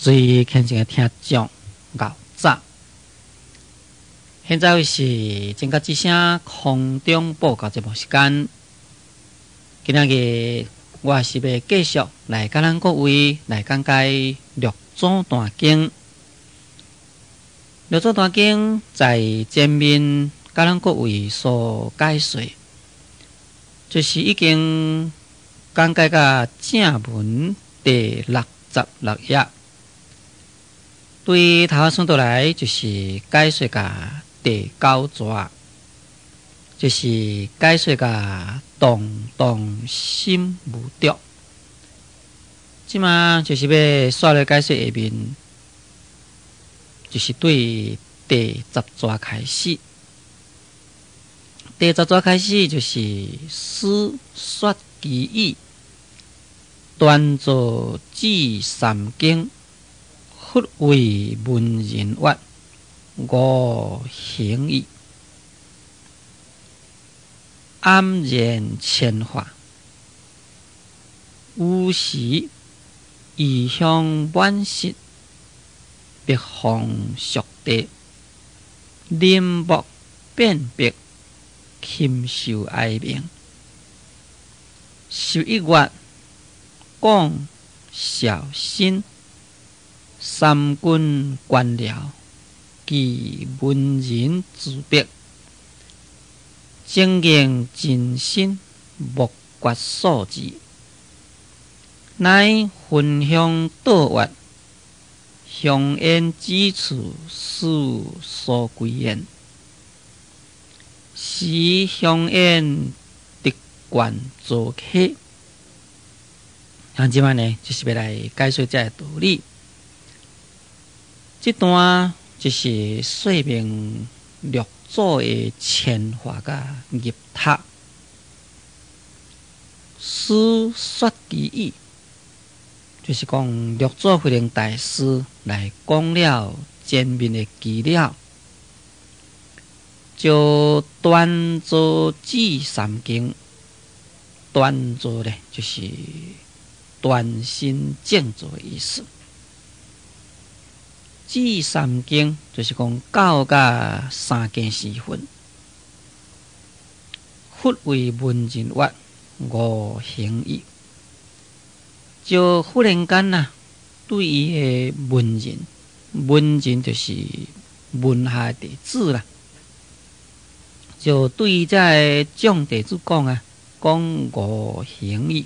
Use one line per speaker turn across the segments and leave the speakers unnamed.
最虔誠的聽眾，𠢕早。現在是正覺之聲空中報告節目時間。今仔日我是欲繼續來佮咱各位來講解六祖壇經。六祖壇經在前面佮咱各位所解說，就是已經講解到正文第66頁。對頭仔算倒來，就是解說到第九逝，就是解說到動動心無著。這馬就是欲煞來解說下面，就是對第十逝開始。第十逝開始就是師說其意，端坐至三更。佛為門人曰：吾行矣。黯然遷化，有時異鄉滿室，別放俗地，臨目辨別，禽獸哀鳴。11月，廣紹新。三軍官僚及文人自別，精研盡心，莫決所致，乃焚香禱願，香煙止處，死所歸焉。時香煙直貫座溪。像這擺呢，就是欲來解說這个道理。這段就是說明六祖的遷化佮入塔。師說其意，就是講六祖慧能大師來講了前面的偈了，就端坐至三更。端坐咧，就是端身正坐的意思。至三更，就是講到甲三更時分，佛為門人曰：吾行矣。就忽然間啊，對伊的門人，門人就是門下弟子啦，就對這个眾弟子講啊，講吾行矣。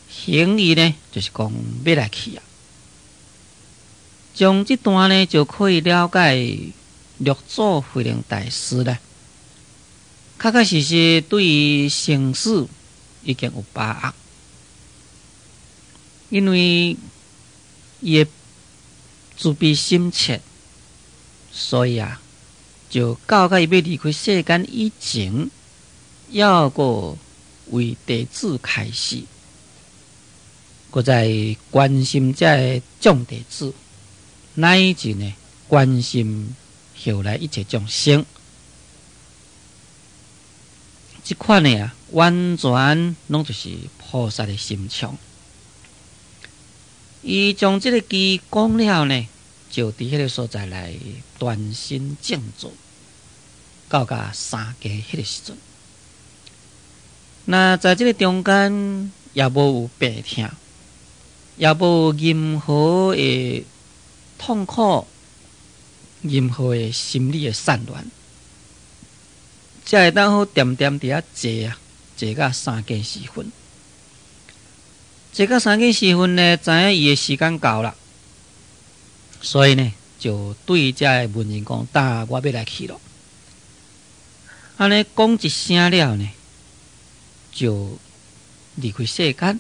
行矣呢，就是講欲來去啊。從這段呢，就可以了解六祖慧能大師咧，確確實實對於生死已經有把握，因為伊的慈悲心切，所以啊，就到佮伊欲離開世間以前，猶閣為弟子開示，閣在關心這个眾弟子。乃至呢，關心後來一切眾生，這款的啊，完全攏就是菩薩的心腸。伊將這个偈講了呢，就佇彼个所在來端身靜坐，到甲三更彼个時陣。那在這个中間，也無有病痛，也無任何的痛苦，任何的心理的散亂，才會當好恬恬佇遐坐啊，坐到三更時分。坐到三更時分呢，知影伊的時間到啦，所以呢，就對這个門人講：呾我欲來去囉。按呢講一聲了呢，就離開世間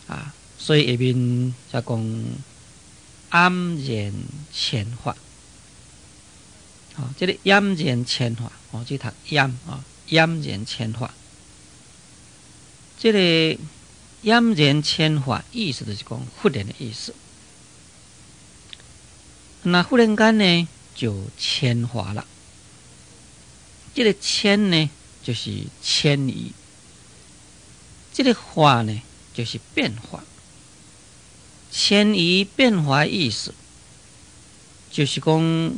啊。所以下面才講。黯然遷化，哦，這个黯然遷化，哦，這讀掩哦，黯然遷化，這个黯然遷化意思就是講忽然的意思。那忽然間呢，就遷化了。這个遷呢，就是遷移；這个化呢，就是變化。遷遷移變化意思，就是講，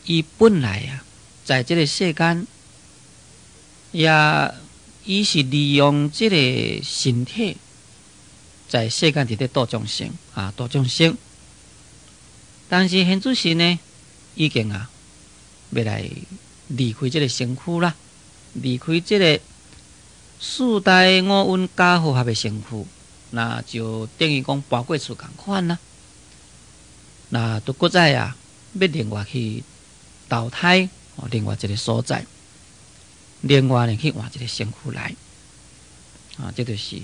伊本來啊，在這个世間，也伊是利用這个身體，在世間佇咧度眾生啊，度眾生。但是現此時呢，已經啊，欲來離開這个身軀啦，離開這个四大五蘊假合合的身軀，那就等於講搬過厝仝款啦。那都閣再啊，欲另外去投胎，另外一个所在，另外呢去換一个身軀來，啊，這就是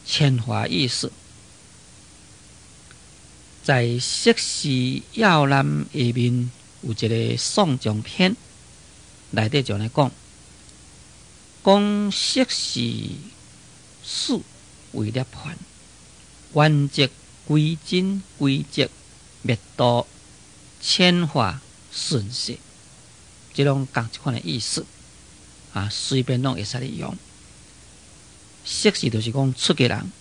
遷化意思。在釋氏要覽下面有一个頌頌篇，內底就按呢講，講釋氏死為涅槃，圓寂歸真，歸寂滅度，遷化順世，這攏仝一款的意思啊，隨便攏會使咧用。釋氏就是講出家人，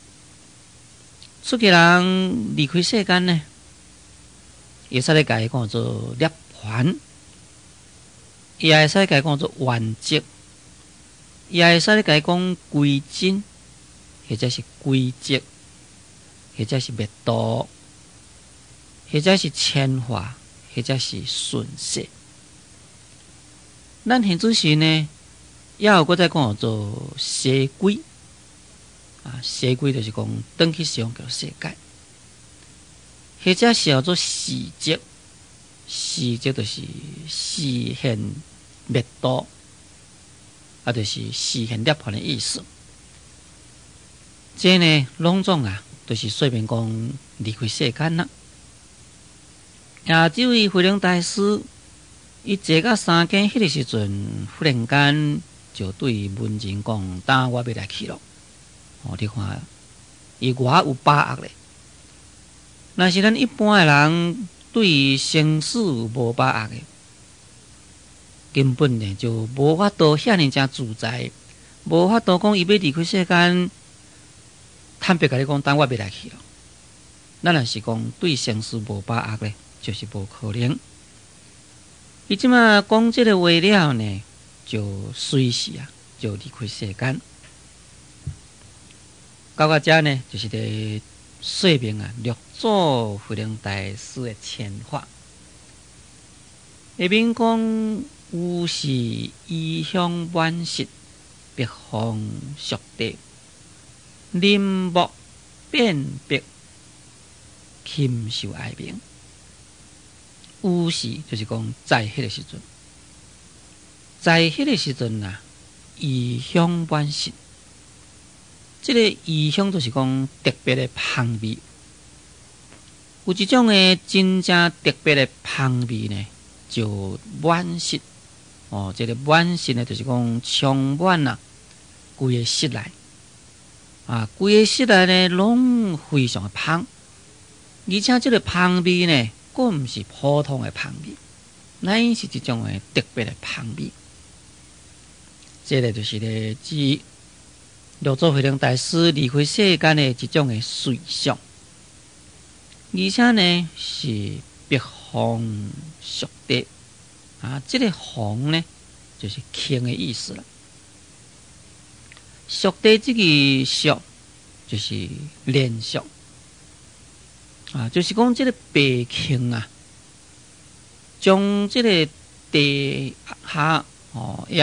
出家人離開世間呢，會使咧共伊講做涅槃，也會使共伊講做圓寂，也會使咧共伊講歸真，或者是歸寂，或者是滅度，或者是遷化，或者是順世。咱現此時呢，也有閣再講做西歸。啊，西歸就是講轉去西方極樂世界，或者是叫做示寂，示寂就是示現滅度，啊，就是示現涅槃的意思。這呢，攏總啊，就是說明講離開世間啦。啊，這位慧能大師，伊坐到三更彼个時陣，忽然間就對門人講：“等我欲來去囉。”哦，你看，伊偌有把握咧。若是咱一般的人對生死無把握的，根本呢就無法度遐爾正自在，無法度講伊欲離開世間，坦白共你講，等我欲來去囉。咱若是講對生死無把握咧，就是無可能。伊這馬講這个話了呢，就隨時啊，就離開世間。到到遮呢，就是咧說明啊，六祖慧能大師的遷化。下面講有時遺香滿室，北風肅地，林木變白，禽獸哀鳴。有時就是講在彼个時陣，在彼个時陣啊，異香滿室。這个異香就是講特別的芳味，有一種的真正特別的芳味呢，就滿室哦。這个滿室呢，就是講充滿啊，規个室內啊，規個室內呢，攏非常的芳，而且這个芳味呢，閣毋是普通的芳味，乃是一種的特別的芳味。這个就是咧指六祖慧能大師離開世間的一種的瑞相，而且呢是北風肅地啊，這个風呢就是輕的意思啦。肅地這个肅就是連續啊，就是講這个白輕啊，將這个地下哦，也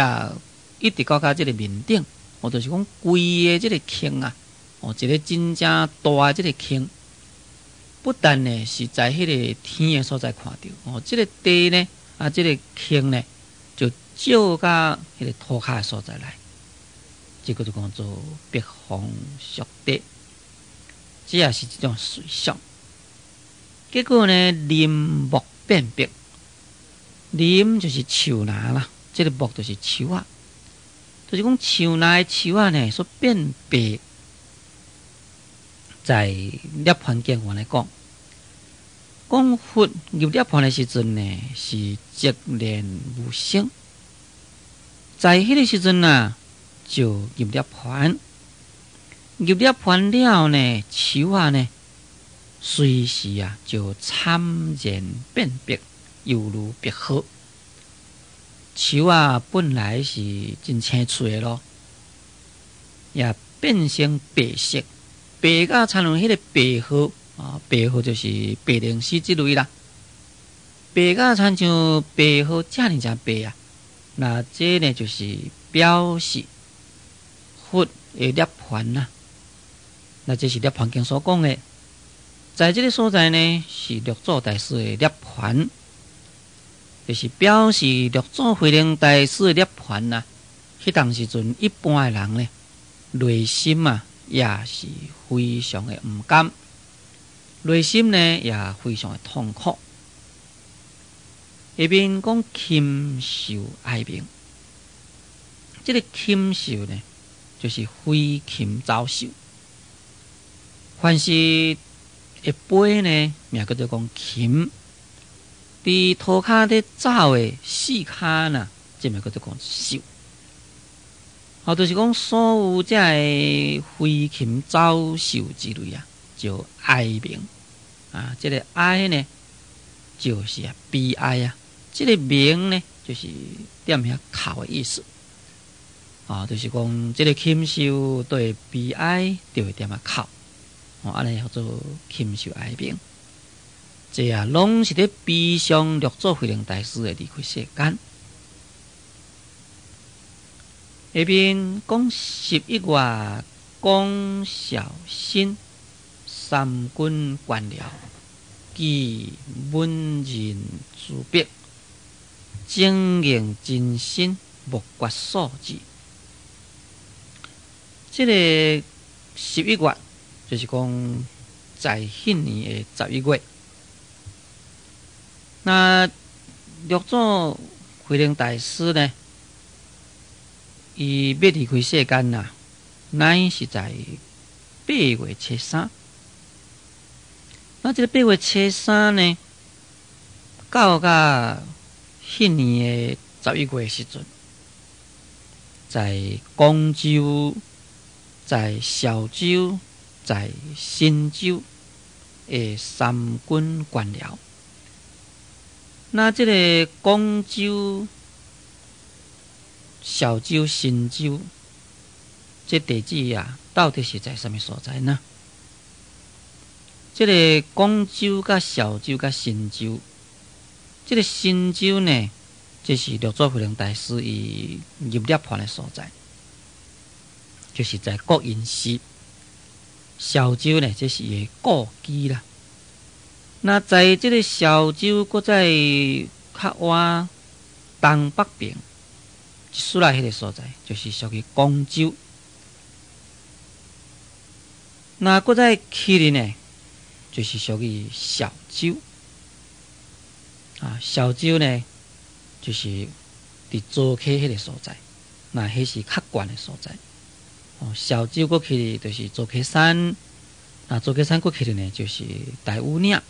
一直到較這个面頂。哦，就是講規个這个坑啊，哦，一个真正大的這个坑，不但呢是在彼个天的所在看著，哦，這个地呢，啊，這个坑呢，就照到彼个塗跤的所在來，這个就講做北風肅地，這也是一種瑞相。結果呢，林木變白，林就是樹林啦，這个木就是樹仔。就是講樹內樹仔呢，所變白，在涅槃經來講，講佛入涅槃的時陣呢，是寂然無聲，在彼个時陣啊，就入涅槃。入涅槃了呢，樹仔呢，隨時啊就慘然變白，猶如白鶴。樹仔本來是真青翠的咯，也變成白色，白甲親像彼个白鶴啊，白鶴就是白靈絲之類啦。白甲親像白鶴遮爾正白啊！那這呢就是表示佛的涅槃啊。那這是涅槃經所講的，在這个所在呢，是六祖大師的涅槃，就是表示六祖慧能大師的涅槃啊。彼當時陣一般的人呢，內心啊也是非常的毋甘，內心呢也非常的痛苦。下面講禽獸哀鳴，這个禽獸呢，就是飛禽走獸。凡是會飛呢，名叫做講禽；佇塗跤咧走的四跤呢，這名叫做講獸。哦，就是講所有這个飛禽走獸之類啊，就哀鳴啊。這个哀呢，就是啊悲哀啊；這个鳴呢，就是踮遐哭的意思。啊，就是講這个禽獸都會悲哀，就會踮遐哭。哦，按呢叫做禽獸哀鳴，這啊，攏是咧悲傷六祖慧能大師的離開世間。下面講11月，廣紹新三軍官僚，及文人諸筆，精應真身，莫決數字。這个十一月，就是講在彼年的十一月，那六祖慧能大師呢，伊欲離開世間啦，乃是在8月初三。那這个八月初三呢，到甲彼年的十一月時陣，在廣州、在潮州、在新州的三軍官僚，那這个廣州、潮州、新州，這地址啊，到底是在啥物所在呢？這个廣州、佮潮州、佮新州，這个新州呢，這是六祖慧能大師伊入涅槃的所在，就是在國隱寺。潮州呢，這是伊的故居啦。那在這个潮州，閣再較倚東北邊，出來彼个所在，就是屬於廣州。那閣再去的呢，就是屬於潮州。啊，潮州呢，就是佇藻溪彼个所在，那彼是較懸的所在。哦，潮州閣去的就是藻溪山，那藻溪山閣去的呢，就是大禹嶺。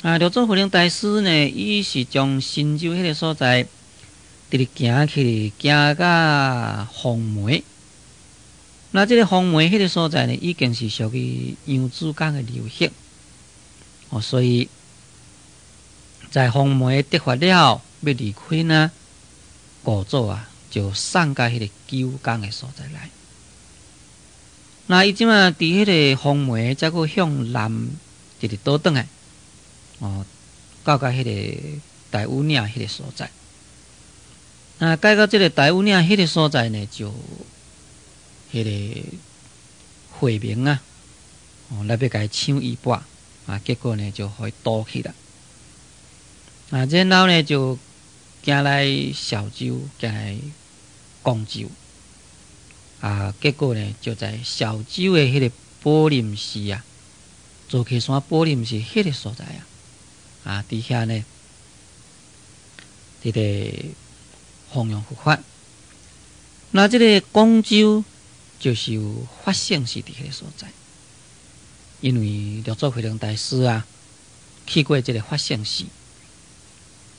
啊，六祖慧能大師呢，伊是將新州彼个所在，直直行去，行到黃梅。那這个黃梅彼个所在呢，已經是屬於楊子江的流域。哦，所以在黃梅得法了，欲離開呢，五祖啊，就送到彼个九江的所在來。那伊這馬佇彼个黃梅，再閣向南，直直倒轉來，哦，到甲彼个大禹嶺彼个所在。那改到這个大禹嶺彼个所在呢，就彼个慧明啊，哦，來欲共伊搶衣缽啊，結果呢就予伊堵去啦。啊，然後呢就行來潮州，行來廣州，啊，結果呢就在潮州的彼个寶林寺啊，藻溪山寶林寺彼个所在啊，啊，佇遐呢，佇咧弘揚佛法。那這个廣州就是有法性寺佇彼个所在，因為六祖慧能大師啊去過這个法性寺，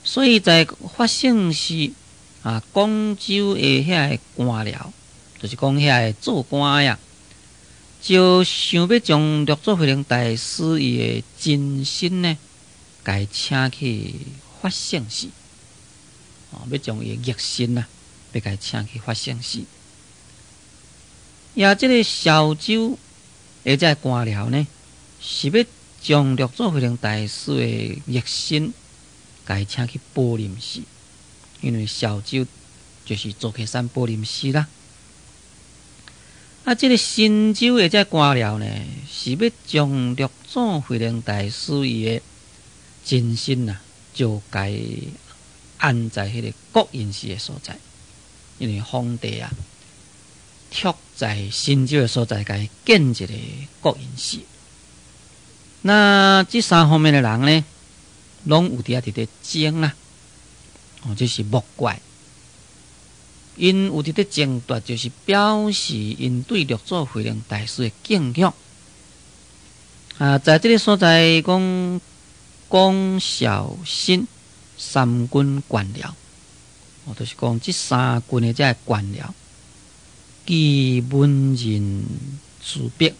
所以在法性寺啊，廣州的遐个官僚，就是講遐个做官呀，就想欲將六祖慧能大師伊的真身呢，共請去法性寺，哦，欲將伊的肉身啊，欲共請去法性寺。也這个蕭州的這个官僚呢，是欲將六祖慧能大師的肉身，共請去寶林寺，因為蕭州就是座溪山寶林寺啦。啊，這个新州的這官僚呢，是欲將六祖慧能大師伊的真身啊，就共安在彼个國隱寺的所在，因為皇帝啊，託在新州的所在，共建一个國隱寺。那這三方面的人呢，攏有佇遐佇咧爭啦，哦，這是莫怪。𪜶有佇咧爭奪，就是表示𪜶對六祖慧能大師的敬仰。啊，在這个所在講廣蕭新三軍官僚，哦，就是講這三軍的這个官僚，其門人朱碧，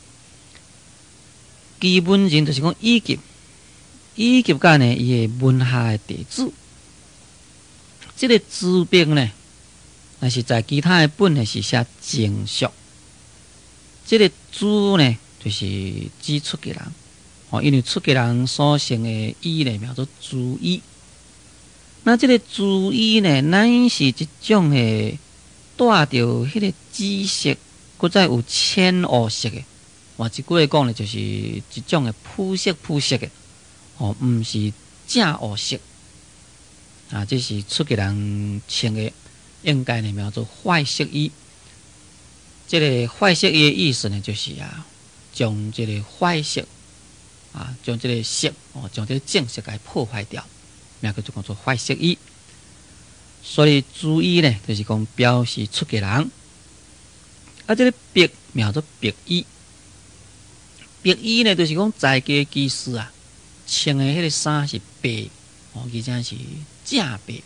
其門人就是講以及以及佮呢伊的門下的弟子，這个朱碧呢，但是在其他的本呢是寫淨俗，這个朱呢就是指出家人，哦，因為出家人所穿的衣呢名做朱衣。那這个朱衣呢，乃是一種的帶著彼个紫色，閣再有淺烏色的。換一句話講呢，就是一種的膚色膚色的，哦，毋是正烏色。啊，這是出家人穿的。應該呢，名做壞色衣。這个壞色衣的意思呢，就是啊，將這个壞色啊，將這个色哦，將這个正色共破壞掉，名叫做講做壞色衣。所以朱衣呢，就是講表示出家人。啊，這个白名做白衣。白衣呢，就是講在家居士啊，穿的彼个衫是白，哦，而且是正白。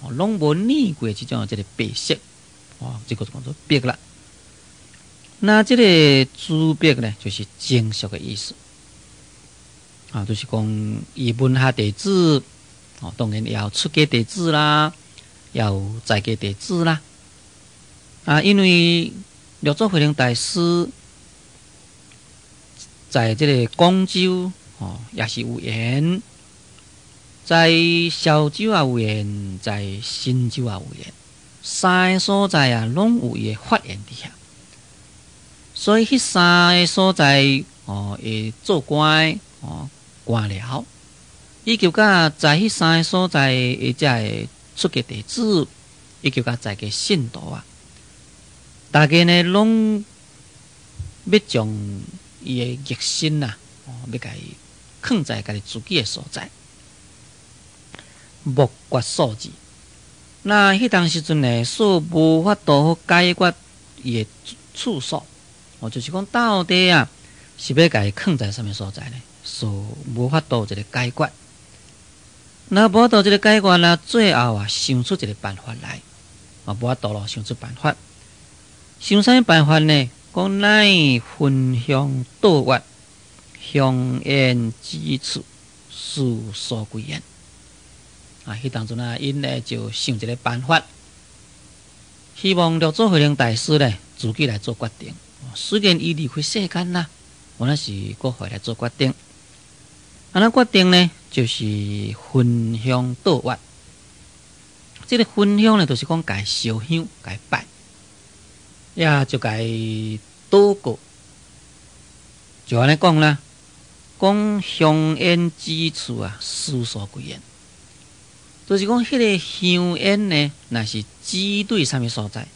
哦，攏無染過這種這个白色，哦，這个就講做白啦。那這个朱白呢，就是淨俗的意思。啊，就是講伊門下弟子，哦，當然也有出家弟子啦，也有在家弟子啦。啊，因為六祖慧能大師在這个廣州，哦，也是有緣。在蕭州也有緣，在新州也有緣，三个所在啊，攏有伊的發願佇遐。所以彼三个所在哦，會做官哦，官僚，以及佮在彼三个所在的這个出家弟子，以及佮在家信徒啊，大家呢攏欲將伊的肉身啊，哦，欲共伊囥在家己自己的所在。莫決數字，那彼當時陣呢，說無法度解決伊的處所，哦，就是講到底啊，是欲共伊囥在啥物所在呢？說無法度一个解決。那無法度一个解決呢，最後啊，想出一个辦法來，啊，無法度咯，想出辦法。想啥物辦法呢？講乃焚香禱願，香煙指處，思所歸焉。啊，彼當陣啊，𪜶呢就想一个辦法，希望六祖慧能大師呢自己來做決定。雖然伊離開世間啦，我那是閣回來做決定。按怎決定呢？就是焚香禱願。這个焚香呢，就是講共燒香、共拜，也就共禱告。就按呢講啦，講香煙指處啊，思所歸焉。就是講，彼个香煙呢，若是指對啥物所在，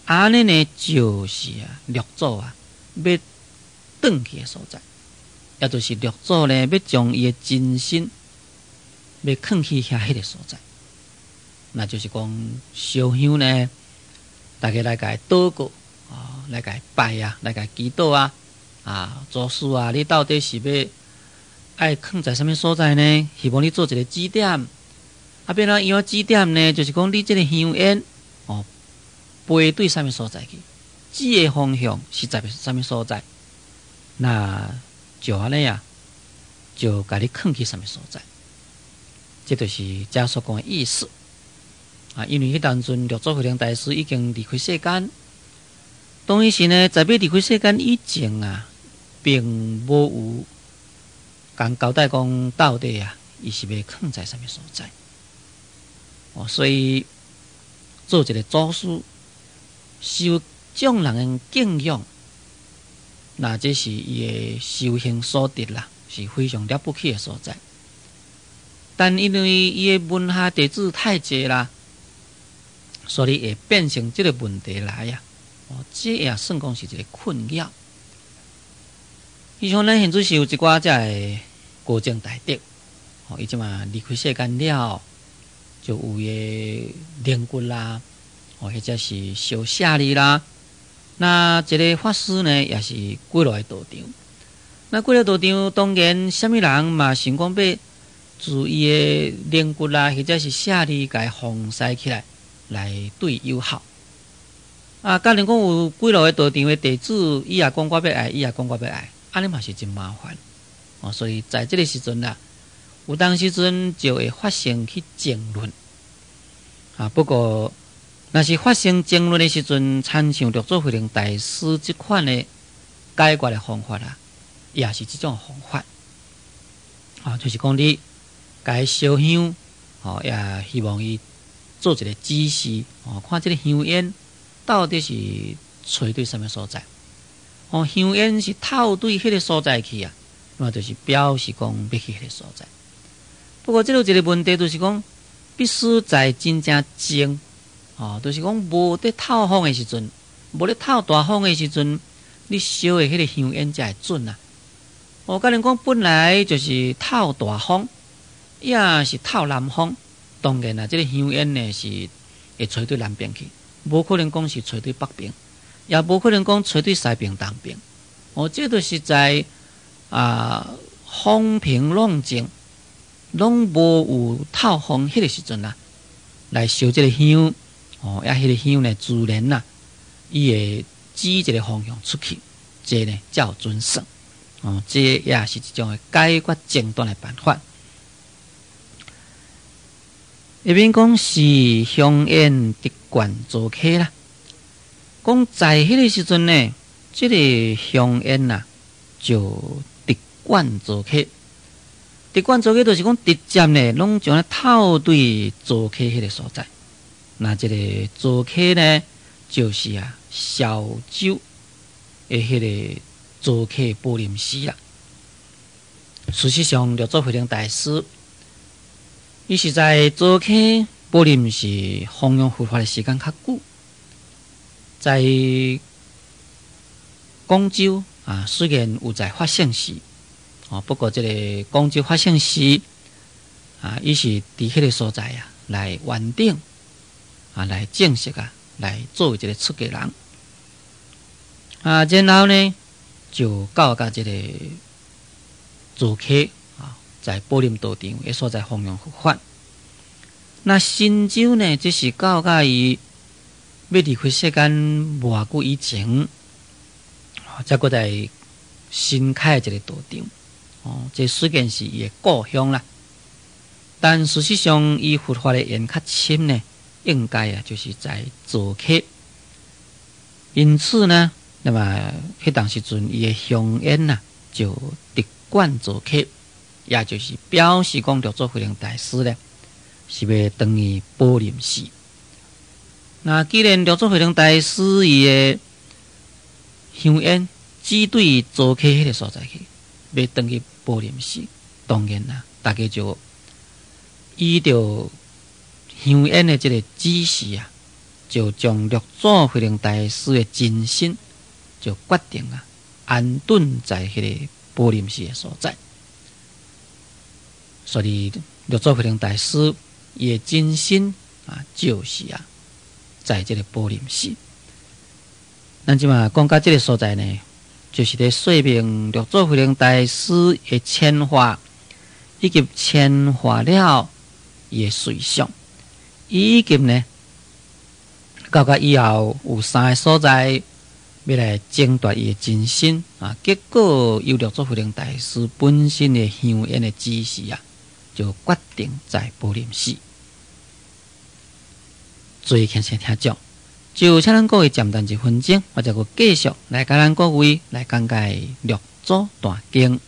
按呢呢就是啊，六祖啊，欲轉去的所在，也就是六祖呢，欲將伊的真身欲囥去遐彼个所在，那就是講燒香呢，大家來共伊禱告啊，來共伊拜啊，來共伊祈禱啊，啊，祖師啊，你到底是欲愛囥在啥物所在呢？希望你做一个指點。啊，欲按怎樣指點呢？就是講你這个香煙哦，飛對啥物所在去？指的方向是在啥物所在？那就按呢啊，就共你囥去啥物所在？這就是遮所講的意思啊！因為彼當陣六祖慧能大師已經離開世間，當彼時呢，在欲離開世間以前啊，並無有共交代講到底啊，伊是欲囥在啥物所在。哦，所以做一個祖師，受眾人的敬仰，那這是伊的修行所得啦，是非常了不起的所在。但因為伊的門下弟子太濟啦，所以會變成這個問題來啊！哦，這也算講是一個困擾。伊像咱現在是有一寡遮的高僧大德，哦，伊這馬離開世間了，就有伊的靈骨啦，哦，或者是燒舍利啦。那一個法師呢，也是幾落個道場。那幾個道場，當然啥物人嘛想講欲自伊的靈骨啦，或者是舍利，共封璽起來，來對有效。啊，假如講有幾落個道場的弟子，伊也講我欲愛，伊也講我欲愛，按呢嘛是真麻煩。哦，所以在這個時陣啊，有當時陣就會發生去爭論。啊，不過若是發生爭論的時陣，親像六祖慧能大師這款的解決的方法啊，也是這種方法。啊，就是講你共伊燒香，哦，也希望伊做一個指示，哦，看這個香煙到底是吹對啥物所在。哦，香煙是透對彼個所在去啊，那就是表示講欲去彼個所在。不過這有一個問題，就是講必須在真正靜，哦，就是講無佇透風的時陣，無咧透大風的時陣，你燒的彼個香煙才會準啊。我共你講，本來就是透大風，也是透南風，當然啦，這個香煙呢是會吹對南邊去，無可能講是吹對北邊，也無可能講吹對西邊、東邊。哦，這就是在啊風平浪靜，攏無有透風彼個時陣啊，來燒這個香，哦，啊彼個香呢，自然啦，伊會指一個方向出去，這呢才有準算。哦，這也是一種解決爭端的辦法。下面講是香煙直貫灶溪啦，講在彼個時陣呢，這個香煙啊就直貫灶溪，直貫灶溪就是講直接呢，攏將咧透對灶溪彼個所在。那這個灶溪呢，就是啊蕭州的彼個灶溪寶林寺啦。事實上，六祖慧能大師伊是在灶溪寶林寺弘揚佛法的時間較久，在廣州啊，雖然有在法性寺，哦，不過這個廣州法性寺啊，伊是佇彼個所在啊，來完頂啊，來正式啊，來作為一個出家人啊，然後呢，就到佮這個灶溪啊，在寶林道場的所在弘揚佛法。那神州呢，這是到佮伊欲離開世間無偌久以前，才閣在新開一個道場。哦，這雖然是伊的故鄉啦，但事實上伊佛法的緣較深呢，應該啊就是在灶溪。因此呢，那麼彼當時陣伊的香煙啊，就直貫灶溪，也就是表示講六祖慧能大師咧，是欲轉去寶林寺。那既然六祖慧能大師伊的香煙只對灶溪彼個所在去，欲轉去寶林寺，當然啦，大家就依著香煙的這個指示啊，就將六祖慧能大師的真身就決定啊，安頓在彼個寶林寺的所在。所以六祖慧能大師伊的真身啊，就是啊，在這個寶林寺。咱這馬講到這個所在呢，就是咧說明六祖慧能大師的遷化，以及遷化了伊的隨想，以及呢，到甲以後有三个所在，欲來爭奪伊的真身啊！結果由六祖慧能大師本身的香煙的指示啊，就決定在寶林寺。最虔誠聽眾，就請咱各位暫等一分鐘，我再閣繼續來共咱各位來講解六祖壇經。